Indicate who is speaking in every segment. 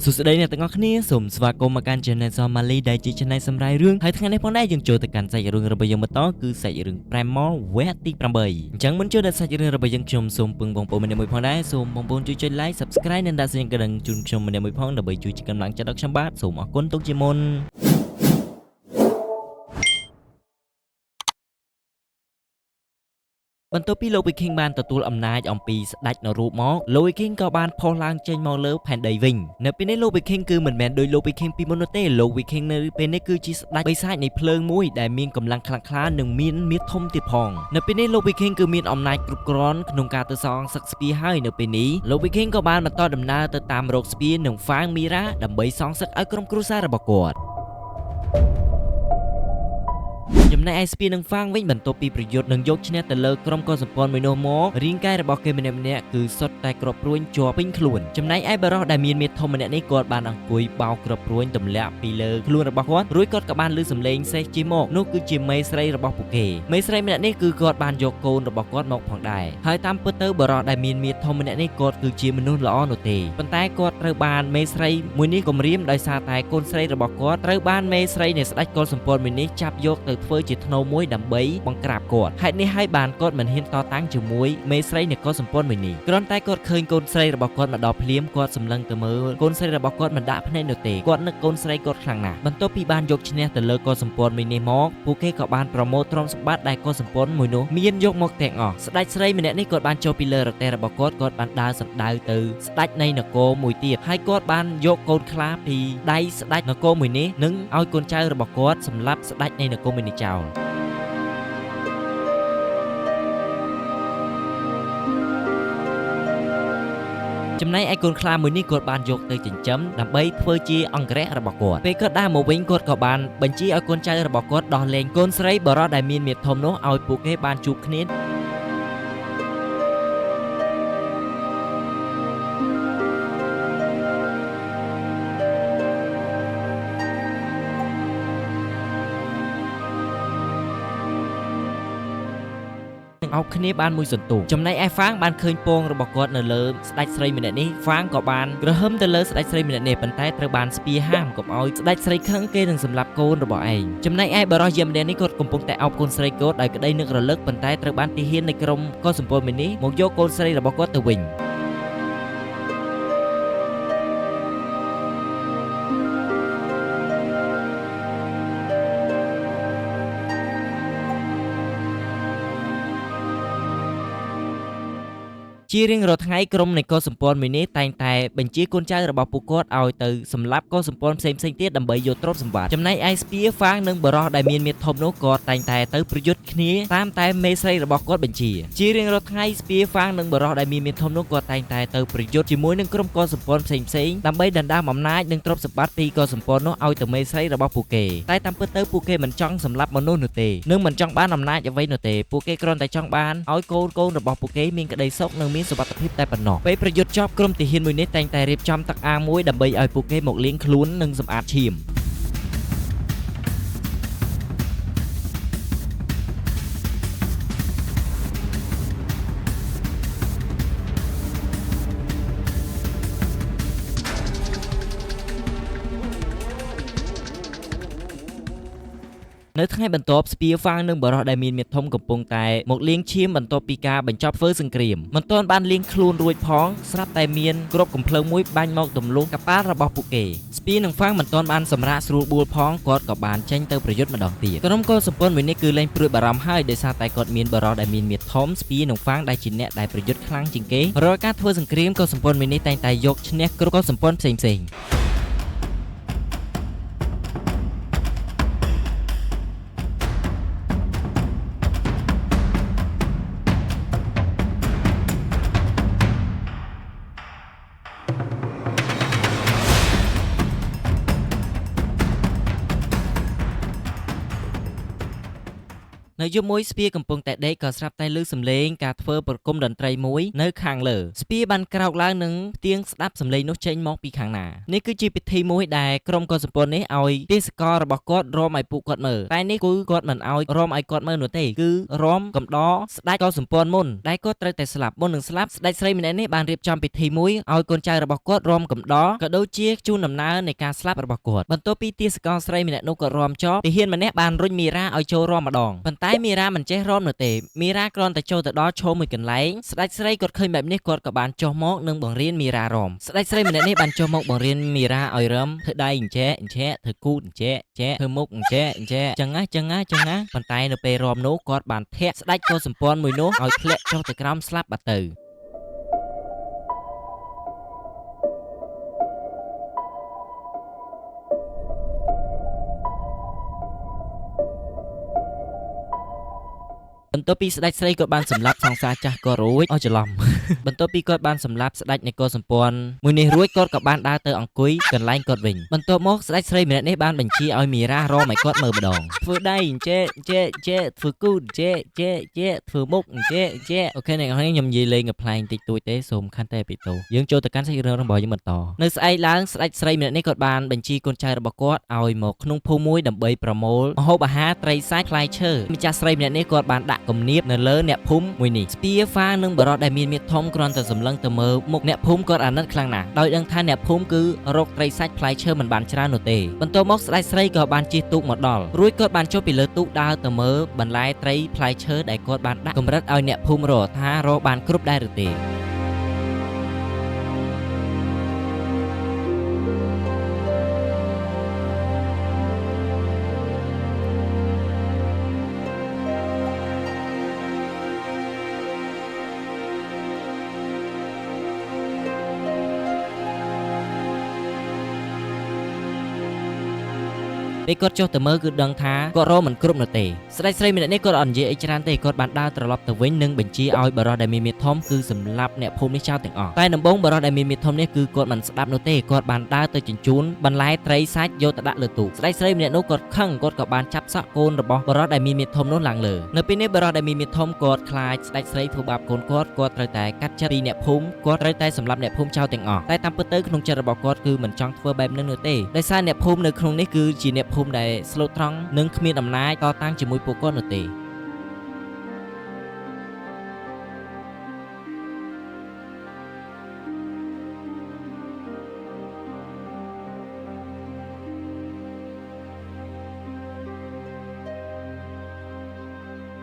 Speaker 1: សួស្តីអ្នកទាំងអស់គ្នាសូមស្វាគមន៍មកកាន់ Channel Somali ដែលជា Channel សម្រាប់រឿងហើយថ្ងៃនេះផងដែរយើងចូលទៅកាន់សាច់រឿងរបស់យើងបន្តគឺសាច់រឿង Primal វគ្គទី8អញ្ចឹងមុនចូលដល់សាច់រឿងរបស់យើងខ្ញុំសូមពឹងបងប្អូនម្នាក់មួយផងដែរសូមបងប្អូនជួយចុច Like Subscribe និងដាក់សញ្ញាកណ្ដឹងជូនខ្ញុំម្នាក់មួយផងដើម្បីជួយជាកម្លាំងចិត្តដល់ខ្ញុំបាទសូមអរគុណទុកជាមុន បន្ទាប់ពីលោក Viking បានទទួលអំណាចអំពីស្ដេចនរូបមកលោក Viking ក៏បានផុសឡើងចេញមកលើផែនដីវិញនៅពេលនេះលោក Viking គឺមិនមែនដូចលោក Viking ពីមុននោះទេលោក Viking នៅពេលនេះគឺជាស្ដេចបិសាចនៃភ្លើងមួយដែលមានកម្លាំងខ្លាំងក្លានិងមានមាឌធំទៀតផងនៅពេលនេះលោក Viking គឺមានអំណាចគ្រប់គ្រាន់ក្នុងការទៅសងសឹកស្ពាហើយនៅពេលនេះលោក Viking ក៏បានបន្តដំណើរទៅតាមរកស្ពានិងហ្វាងមីរ៉ាដើម្បីសងសឹកឲ្យក្រុមគ្រួសាររបស់គាត់ ចំណែកឯស្ពាននិងហ្វាងវិញបន្ទាប់ពីប្រយុទ្ធនិងយកឈ្នះទៅលើក្រុមកុលសម្ព័ន្ធមួយនោះមករាងកាយរបស់គេម្នាក់ៗគឺសុទ្ធតែក្របព្រួញជាប់ពេញខ្លួនចំណែកឯបរិសដែលមានមាឌធំម្នាក់នេះគាត់បានអង្គុយបោកក្របព្រួញទម្លាក់ពីលើខ្លួនរបស់គាត់រួចគាត់ក៏បានលឺសំឡេងសេះជិះមកនោះគឺជាមេស្រីរបស់ពួកគេមេស្រីម្នាក់នេះគឺគាត់បានយកកូនរបស់គាត់មកផងដែរហើយតាមពិតទៅបរិសដែលមានមាឌធំម្នាក់នេះគាត់គឺជាមនុស្សល្អនោះទេប៉ុន្តែគាត់ត្រូវបានមេស្រីមួយនេះគំរាមដោយសារតែកូនស្រីរបស់គាត់ត្រូវបានមេស្រីនៃស្ដេចកុលសម្ព័ន្ធមួយនេះចាប់យកទៅធ្វើជាធ្នូមួយដើម្បីបង្ក្រាបគាត់ហេតុនេះហើយបានគាត់មិនហ៊ានតតាំងជាមួយមេស្រីនៃកុលសម្ព័ន្ធមួយនេះគ្រាន់តែគាត់ឃើញកូនស្រីរបស់គាត់មកដល់ភ្លាមគាត់សម្លឹងទៅមើលកូនស្រីរបស់គាត់មិនដាក់ភ្នែកនោះទេគាត់នឹកកូនស្រីគាត់ខ្លាំងណាស់បន្ទាប់ពីបានយកឈ្នះទៅលើកុលសម្ព័ន្ធមួយនេះមកពួកគេក៏បានប្រមូលទ្រព្យសម្បត្តិដែលកុលសម្ព័ន្ធមួយនោះមានយកមកទាំងអស់ស្ដេចស្រីម្នាក់នេះគាត់បានចូលពីលើរទេះរបស់គាត់គាត់បានដើរសម្ដៅទៅស្ដេចនៃនគរមួយទៀតហើយគាត់បានយកកូនខ្លាពីដៃស្ដេចនគរមួយនេះនិងឲ្យកូនចៅរបស់គាត់សម្លាប់ស្ដេចនៃនគរមួយនេះចោល ចំណែកឯកូនខ្លាមួយនេះគាត់បានយកទៅចិញ្ចឹមដើម្បីធ្វើជាអង្គរៈរបស់គាត់ពេលគាត់ដើរមកវិញគាត់ក៏បានបញ្ជាឲ្យកូនចៅរបស់គាត់ដោះលែងកូនស្រីបរិសដែលមានមាឌធំនោះឲ្យពួកគេបានជួបគ្នា និងអោបគ្នាបានមួយសន្ទុះចំណែកឯហ្វាងបានឃើញពងរបស់គាត់នៅលើស្ដេចស្រីម្នាក់នេះហ្វាងក៏បានក្រហឹមទៅលើស្ដេចស្រីម្នាក់នេះប៉ុន្តែត្រូវបានស្ពាហាមកុំឲ្យស្ដេចស្រីខឹងគេនឹងសម្លាប់កូនរបស់ឯងចំណែកឯបរិសយាម្នាក់នេះគាត់កំពុងតែអោបកូនស្រីគាត់ដោយក្តីនឹករលឹកប៉ុន្តែត្រូវបានទាហាននៃក្រុមកុលសម្ព័ន្ធមួយនេះមកយកកូនស្រីរបស់គាត់ទៅវិញ ជារៀងរាល់ថ្ងៃក្រុមនៃកុលសម្ព័ន្ធមួយនេះតែងតែបញ្ជាកូនចៅរបស់ពួកគាត់ឲ្យទៅសម្លាប់កុលសម្ព័ន្ធផ្សេងៗទៀតដើម្បីយកទ្រព្យសម្បត្តិចំណែកឯស្ពាហ្វាងនិងបរោះដែលមានមាឌធំនោះក៏តែងតែទៅប្រយុទ្ធគ្នាតាមតែមេស្រីរបស់គាត់បញ្ជាជារៀងរាល់ថ្ងៃស្ពាហ្វាងនិងបរោះដែលមានមាឌធំនោះក៏តែងតែទៅប្រយុទ្ធជាមួយនឹងក្រុមកុលសម្ព័ន្ធផ្សេងៗដើម្បីដណ្ដើមអំណាចនិងទ្រព្យសម្បត្តិពីកុលសម្ព័ន្ធនោះឲ្យទៅមេស្រីរបស់ពួកគេតែតាមពិតទៅពួកគេមិនចង់សម្លាប់មនុស្សនោះទេនិងមិនចង់បានអំណាចអ្វីនោះទេពួកគេគ្រាន់តែចង់បានឲ្យកូនៗរបស់ពួកគេមានក្តីសុខនិងមានសុវត្ថិភាពតែប៉ុណ្ណោះពេលប្រយុទ្ធចប់ក្រុមទាហានមួយនេះតែងតែរៀបចំទឹកអាងមួយដើម្បីឲ្យពួកគេមកលាងខ្លួននិងសម្អាតឈាម នៅថ្ងៃបន្ទាប់ស្ពាហ្វាងនិងបរិសដែលមានមាឌធំកំពុងតែមកលាងឈាមបន្ទាប់ពីការបញ្ចប់ធ្វើសង្គ្រាមមិនទាន់បានលាងខ្លួនរួចផងស្រាប់តែមានគ្រាប់កំភ្លើងមួយបាញ់មកទម្លុះកប៉ាល់របស់ពួកគេស្ពានិងហ្វាងមិនទាន់បានសម្រាកស្រួលបួលផងគាត់ក៏បានចេញទៅប្រយុទ្ធម្ដងទៀតក្រុមកុលសម្ព័ន្ធមួយនេះគឺលែងព្រួយបារម្ភហើយដោយសារតែគាត់មានបរិសដែលមានមាឌធំស្ពានិងហ្វាងដែលជាអ្នកដែលប្រយុទ្ធខ្លាំងជាងគេរាល់ការធ្វើសង្គ្រាមកុលសម្ព័ន្ធមួយនេះតែងតែយកឈ្នះគ្រប់កុលសម្ព័ន្ធផ្សេងៗ នៅយប់មួយស្ពាកំពុងតែដេកក៏ស្រាប់តែឮសំឡេងការធ្វើប្រគំតន្ត្រីមួយនៅខាងលើស្ពាបានក្រោកឡើងនិងផ្ទៀងស្ដាប់សំឡេងនោះចេញមកពីខាងណានេះគឺជាពិធីមួយដែលក្រុមកុលសម្ព័ន្ធនេះឲ្យទេសកលរបស់គាត់រាំឲ្យពួកគាត់មើលតែនេះគឺគាត់មិនឲ្យរាំឲ្យគាត់មើលនោះទេគឺរាំកំដរស្ដេចកុលសម្ព័ន្ធមុនដែលគាត់ត្រូវតែស្លាប់មុននឹងស្លាប់ស្ដេចស្រីម្នាក់នេះបានរៀបចំពិធីមួយឲ្យកូនចៅរបស់គាត់រាំកំដរក៏ដូចជាជូនដំណើរនៃការស្លាប់របស់គាត់បន្ទាប់ពីទេសកលស្រីម្នាក់នោះគាត់រាំចប់ទាហានម្នាក់បានរុញមីរ៉ាឲ្យចូលរាំម្ដងប៉ុន្តែមីរ៉ាមិនចេះរាំនោះទេមីរ៉ាគ្រាន់តែចូលទៅដល់ឈរមួយកន្លែងស្ដេចស្រីគាត់ឃើញបែបនេះគាត់ក៏បានចុះមកនិងបង្រៀនមីរ៉ារាំស្ដេចស្រីម្នាក់នេះបានចុះមកបង្រៀនមីរ៉ាឲ្យរាំធ្វើដៃអញ្ចែអញ្ចែធ្វើគូតអញ្ចែចែធ្វើមុខអញ្ចែអញ្ចែចឹងណាចឹងណាចឹងណាប៉ុន្តែនៅពេលរាំនោះគាត់បានធាក់ស្ដេចកុលសម្ព័ន្ធមួយនោះឲ្យធ្លាក់ចុះទៅក្រោមស្លាប់បាត់ទៅ បន្ទាប់ពីស្ដេចស្រីគាត់បានសម្លាប់សង្សារចាស់ក៏រួចអស់ច្រឡំ បន្ទាប់ពីគាត់បានសម្លាប់ស្ដេចនគរសម្ព័ន្ធមួយនេះរួចគាត់ក៏បានដើរទៅអង្គុយកន្លែងគាត់វិញបន្ទាប់មកស្ដេចស្រីម្នាក់នេះបានបញ្ជាឲ្យមីរ៉ារមឲ្យគាត់មើលម្ដងធ្វើដៃអញ្ចេអញ្ចេអញ្ចេធ្វើគូតអញ្ចេអញ្ចេអញ្ចេធ្វើមុខអញ្ចេអញ្ចេអូខេអ្នកនរខ្ញុំនិយាយលេងកំប្លែងតិចតួចទេសូមខន្តីពីទោសយើងចូលទៅកាន់សាច់រឿងរបស់យើងបន្តនៅស្អែកឡើងស្ដេចស្រីម្នាក់នេះគាត់បានបញ្ជាកូនចៅរបស់គាត់ឲ្យមកក្នុងភូមិមួយដើម្បីប្រមូលម្ហូបអាហារត្រីសាច់ផ្លែឈើម្ចាស់ស្រីម្នាក់នេះគាត់បានដាក់គំនាបនៅលើអ្នកភូមិមួយនេះស្ពាហ្វានិងបរិសដែលមានមាឌធំគ្រាន់តែសម្លឹងទៅមើលមុខអ្នកភូមិគាត់អាណិតខ្លាំងណាស់ដោយដឹងថាអ្នកភូមិគឺរកត្រីសាច់ផ្លែឈើមិនបានច្រើននោះទេបន្ទាប់មកស្ដេចស្រីក៏បានជិះទូកមកដល់រួចគាត់បានចុះពីលើទូកដើរទៅមើលបន្លែត្រីផ្លែឈើដែលគាត់បានដាក់កម្រិតឲ្យអ្នកភូមិរកថារកបានគ្រប់ដែរឬទេ ពេលគាត់ចុះទៅមើលគឺដឹងថាគាត់រកមិនគ្រប់នោះទេស្ដេចស្រីម្នាក់នេះគាត់អត់និយាយអីច្រើនទេគាត់បានដើរត្រឡប់ទៅវិញនិងបញ្ជាឲ្យបរិសដែលមានមាឌធំគឺសម្លាប់អ្នកភូមិនេះចោលទាំងអស់តែដំបូងបរិសដែលមានមាឌធំនេះគឺគាត់មិនស្ដាប់នោះទេគាត់បានដើរទៅជញ្ជូនបន្លែត្រីសាច់យកទៅដាក់លើទូកស្ដេចស្រីម្នាក់នោះគាត់ខឹងគាត់ក៏បានចាប់សក់កូនរបស់បរិសដែលមានមាឌធំនោះឡើងលើនៅពេលនេះបរិសដែលមានមាឌធំគាត់ខ្លាចស្ដេចស្រីធ្វើបាបកូនគាត់គាត់ត្រូវតែកាត់ចិត្តពីអ្នកភូមិគាត់ត្រូវតែសម្លាប់អ្នកភូមិចោលទាំងអស់តែតាមពិតទៅក្នុងចិត្តរបស់គាត់គឺមិនចង់ធ្វើបែបនេះនោះទេដោយសារអ្នកភូមិនៅក្នុងនេះគឺជាអ្នកភូមិដែលស្លូតត្រង់និងគ្មានអំណាចតតាំងជាមួយពួកគាត់នោះទេ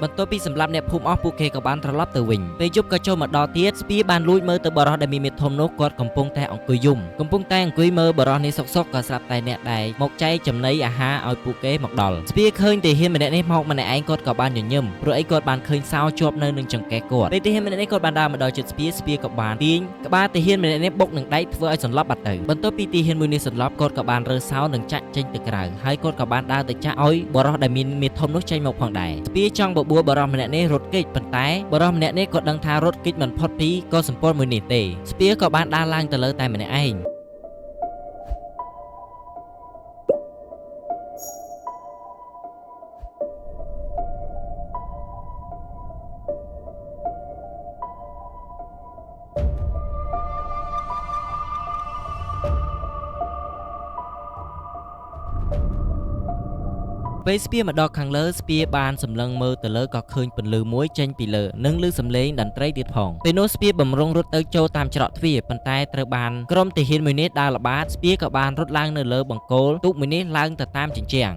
Speaker 1: បន្ទាប់ពីសម្លាប់អ្នកភូមិអស់ពួកគេក៏បានត្រឡប់ទៅវិញពេលយប់ក៏ចូលមកដល់ទៀតស្ពាបានលួចមើលទៅបរិសដែលមានមាឌធំនោះគាត់កំពុងតែអង្គុយយំកំពុងតែអង្គុយមើលបរិសនេះសុកសុកក៏ស្រាប់តែអ្នកដែលមកចែកចំណីអាហារឲ្យពួកគេមកដល់ស្ពាឃើញទាហានម្នាក់នេះមកម្នាក់ឯងគាត់ក៏បានញញឹមព្រោះអីគាត់បានឃើញសោជាប់នៅនឹងចង្កេះគាត់ពេលទាហានម្នាក់នេះគាត់បានដើរមកដល់ជិតស្ពាស្ពាក៏បានទាញក្បាលទាហានម្នាក់នេះបុកនឹងដែកធ្វើឲ្យសន្លប់បាត់ទៅបន្ទាប់ពីទាហានមួយនេះសន្លប់គាត់ក៏បានរើសោនិងចាក់ចេញទៅក្រៅហើយគាត់ក៏បានដើរទៅចាក់ឲ្យបរិសដែលមានមាឌធំនោះចេញមកផងដែរស្ពាចង់បបួលបរិសម្នាក់នេះរត់គេចប៉ុន្តែបរិសម្នាក់នេះគាត់ដឹងថារត់គេចមិនផុតពីកុលសម្ព័ន្ធមួយនេះទេស្ពាក៏បានដើរឡើងទៅលើតែម្នាក់ឯង ពេលស្ពាមកដល់ខាងលើស្ពាបានសម្លឹងមើលទៅលើក៏ឃើញពន្លឺមួយចេញពីលើនិងឮសំឡេងតន្ត្រីទៀតផងពេលនោះស្ពាបំរុងរត់ទៅចូលតាមច្រកទ្វារប៉ុន្តែត្រូវបានក្រុមទាហានមួយនេះដើរល្បាតស្ពាក៏បានរត់ឡើងនៅលើបង្គោលទូកមួយនេះឡើងទៅតាមជញ្ជាំង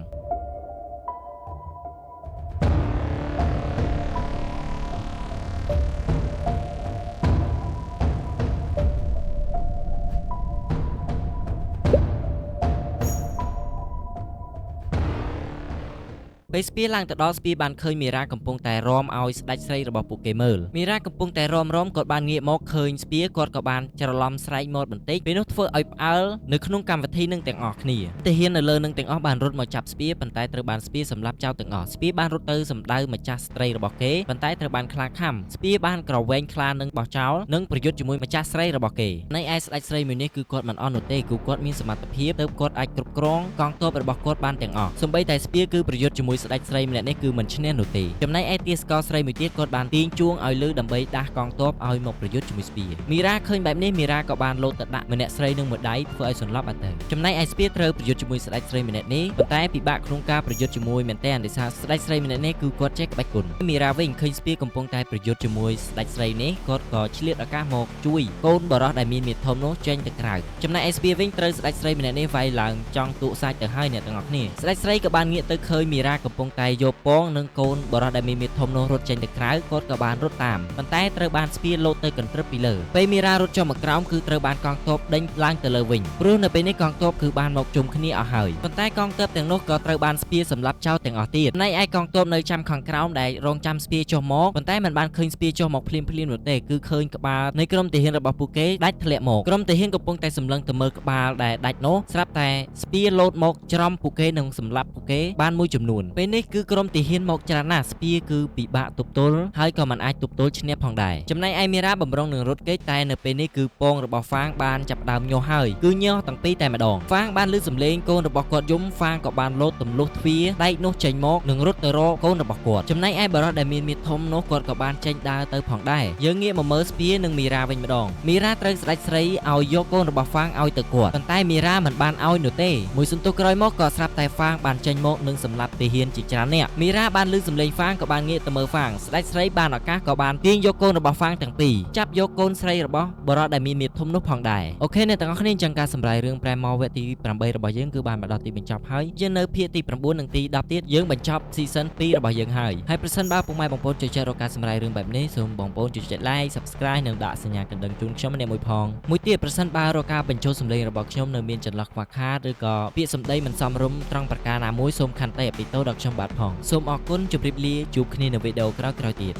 Speaker 1: ពេលស្ពាឡើងទៅដល់ស្ពាបានឃើញមីរ៉ាកំពុងតែរាំឲ្យស្ដេចស្រីរបស់ពួកគេមើលមីរ៉ាកំពុងតែរាំរាំគាត់បានងាកមកឃើញស្ពាគាត់ក៏បានច្រឡំស្រែកមាត់បន្តិចពេលនោះធ្វើឲ្យផ្អើលនៅក្នុងកម្មវិធីនឹងទាំងអស់គ្នាទាហាននៅលើនឹងទាំងអស់បានរត់មកចាប់ស្ពាប៉ុន្តែត្រូវបានស្ពាសម្លាប់ចោលទាំងអស់ស្ពាបានរត់ទៅសម្ដៅម្ចាស់ស្ត្រីរបស់គេប៉ុន្តែត្រូវបានខ្លាខំស្ពាបានក្រវែងខ្លានឹងបោះចោលនិងប្រយុទ្ធជាមួយម្ចាស់ស្រីរបស់គេនៃឯស្ដេចស្រីមួយនេះគឺគាត់មិនអន់នោះទេគឺគាត់មានសមត្ថភាពទើបគាត់អាចគ្រប់គ្រងកងទ័ពរបស់គាត់បានទាំងអស់សូម្បីតែស្ពាគឺប្រយុទ្ធជាមួយ ស្ដេចស្រីម្នាក់នេះគឺមិនឈ្នះនោះទេចំណែកឯទាសករស្រីមួយទៀតគាត់បានទាញជួងឲ្យលឺដើម្បីដាស់កងទ័ពឲ្យមកប្រយុទ្ធជាមួយស្ពាមីរ៉ាឃើញបែបនេះមីរ៉ាក៏បានលោតទៅដាក់ម្នាក់ស្រីនឹងមួយដៃធ្វើឲ្យសន្លប់អត់ទៅចំណែកឯស្ពាត្រូវប្រយុទ្ធជាមួយស្ដេចស្រីម្នាក់នេះប៉ុន្តែពិបាកក្នុងការប្រយុទ្ធជាមួយមែនទែនដោយសារស្ដេចស្រីម្នាក់នេះគឺគាត់ចេះក្បាច់គុណមីរ៉ាវិញឃើញស្ពាកំពុងតែប្រយុទ្ធជាមួយស្ដេចស្រីនេះគាត់ក៏ឆ្លៀតឱកាសមកជួយកូនបរោះដែលមានមាឌធំនោះចេញទៅក្រៅចំណែកឯស្ពាវិញត្រូវស្ដេចស្រីម្នាក់នេះវាយឡើងចង់ទក់សាច់ទៅហើយអ្នកទាំងអស់គ្នាស្ដេចស្រីក៏បានងាកទៅឃើញមីរ៉ាកំពុងតែយកពងនិងកូនបរោះដែលមានមាឌធំនោះរត់ចេញទៅក្រៅគាត់ក៏បានរត់តាមប៉ុន្តែត្រូវបានស្ពាលោតទៅកន្ទ្រឹបពីលើពេលមីរ៉ារត់ចុះមកក្រោមគឺត្រូវបានកងទ័ពដេញឡើងទៅលើវិញព្រោះនៅពេលនេះកងទ័ពគឺបានមកជុំគ្នាអស់ហើយប៉ុន្តែកងទ័ពទាំងនោះក៏ត្រូវបានស្ពាសម្លាប់ចោលទាំងអស់ទៀតចំណែកឯកងទ័ពនៅចាំខាងក្រោមដែលរងចាំស្ពាចុះមកប៉ុន្តែមិនបានឃើញស្ពាចុះមកភ្លាមៗនោះទេគឺឃើញក្បាលនៃក្រុមទាហានរបស់ពួកគេដាច់ធ្លាក់មកក្រុមទាហានកំពុងតែសម្លឹងទៅមើលក្បាលដែលដាច់នោះស្រាប់តែស្ពាលោតមកច្រំពួកគេនិងសម្លាប់ពួកគេបានមួយចំនួនពេលនេះគឺក្រុមទាហានមកច្រើនណាស់ស្ពាគឺពិបាកទប់ទល់ហើយក៏មិនអាចទប់ទល់ឈ្នះផងដែរចំណែកឯមីរ៉ាបំរុងនឹងរត់គេចតែនៅពេលនេះគឺពងរបស់ហ្វាងបានចាប់ផ្ដើមញាស់ហើយគឺញាស់ទាំងពីរតែម្ដងហ្វាងបានលឺសំឡេងកូនរបស់គាត់យំហ្វាងក៏បានលោតទម្លុះទ្វារដែកនោះចេញមកនិងរត់ទៅរកកូនរបស់គាត់ចំណែកឯបរិសដែលមានមាឌធំនោះគាត់ក៏បានចេញដើរទៅផងដែរយើងងាកមកមើលស្ពានិងមីរ៉ាវិញម្ដងមីរ៉ាត្រូវស្ដេចស្រីឲ្យយកកូនរបស់ហ្វាងឲ្យទៅគាត់ប៉ុន្តែមីរ៉ាមិនបានឲ្យនោះទេមួយសន្ទុះក្រោយមកក៏ស្រាប់តែហ្វាងបានចេញមកនិងសម្លាប់ទាហានជាច្រើនអ្នកមីរ៉ាបានលឺសំឡេងហ្វាងក៏បានងាកទៅមើលហ្វាងស្ដេចស្រីបានឱកាសក៏បានទាញយកកូនរបស់ហ្វាងទាំងពីរចាប់យកកូនស្រីរបស់បរិសដែលមានមាឌធំនោះផងដែរ OK អ្នកទាំងអស់គ្នាអញ្ចឹងការសម្រាយរឿងប្រែមកវគ្គទី8របស់យើងគឺបានមកដល់ទីបញ្ចប់ហើយយើងនៅភាគទី9និងទី10ទៀតយើងបញ្ចប់ season 2របស់យើងហើយហើយប្រសិនបើពុកម៉ែបងប្អូនចូលចិត្តរកការសម្រាយរឿងបែបនេះសូមបងប្អូនជួយចុច like subscribe និងដាក់សញ្ញាកណ្ដឹងជូនខ្ញុំម្នាក់មួយផងមួយទៀតប្រសិនបើរកការបញ្ចូលសំឡេងរបស់ខ្ញុំនៅមានចន្លោះខ្វះខាតឬក៏ពាក្យសម្ដីមិនសមរម្យត្រង់ប្រការណាមួយសូមខន្តីអភិទោសដល់ខ្ញុំបាទផងសូមអរគុណជម្រាបលាជួបគ្នានៅវីដេអូក្រោយៗទៀត។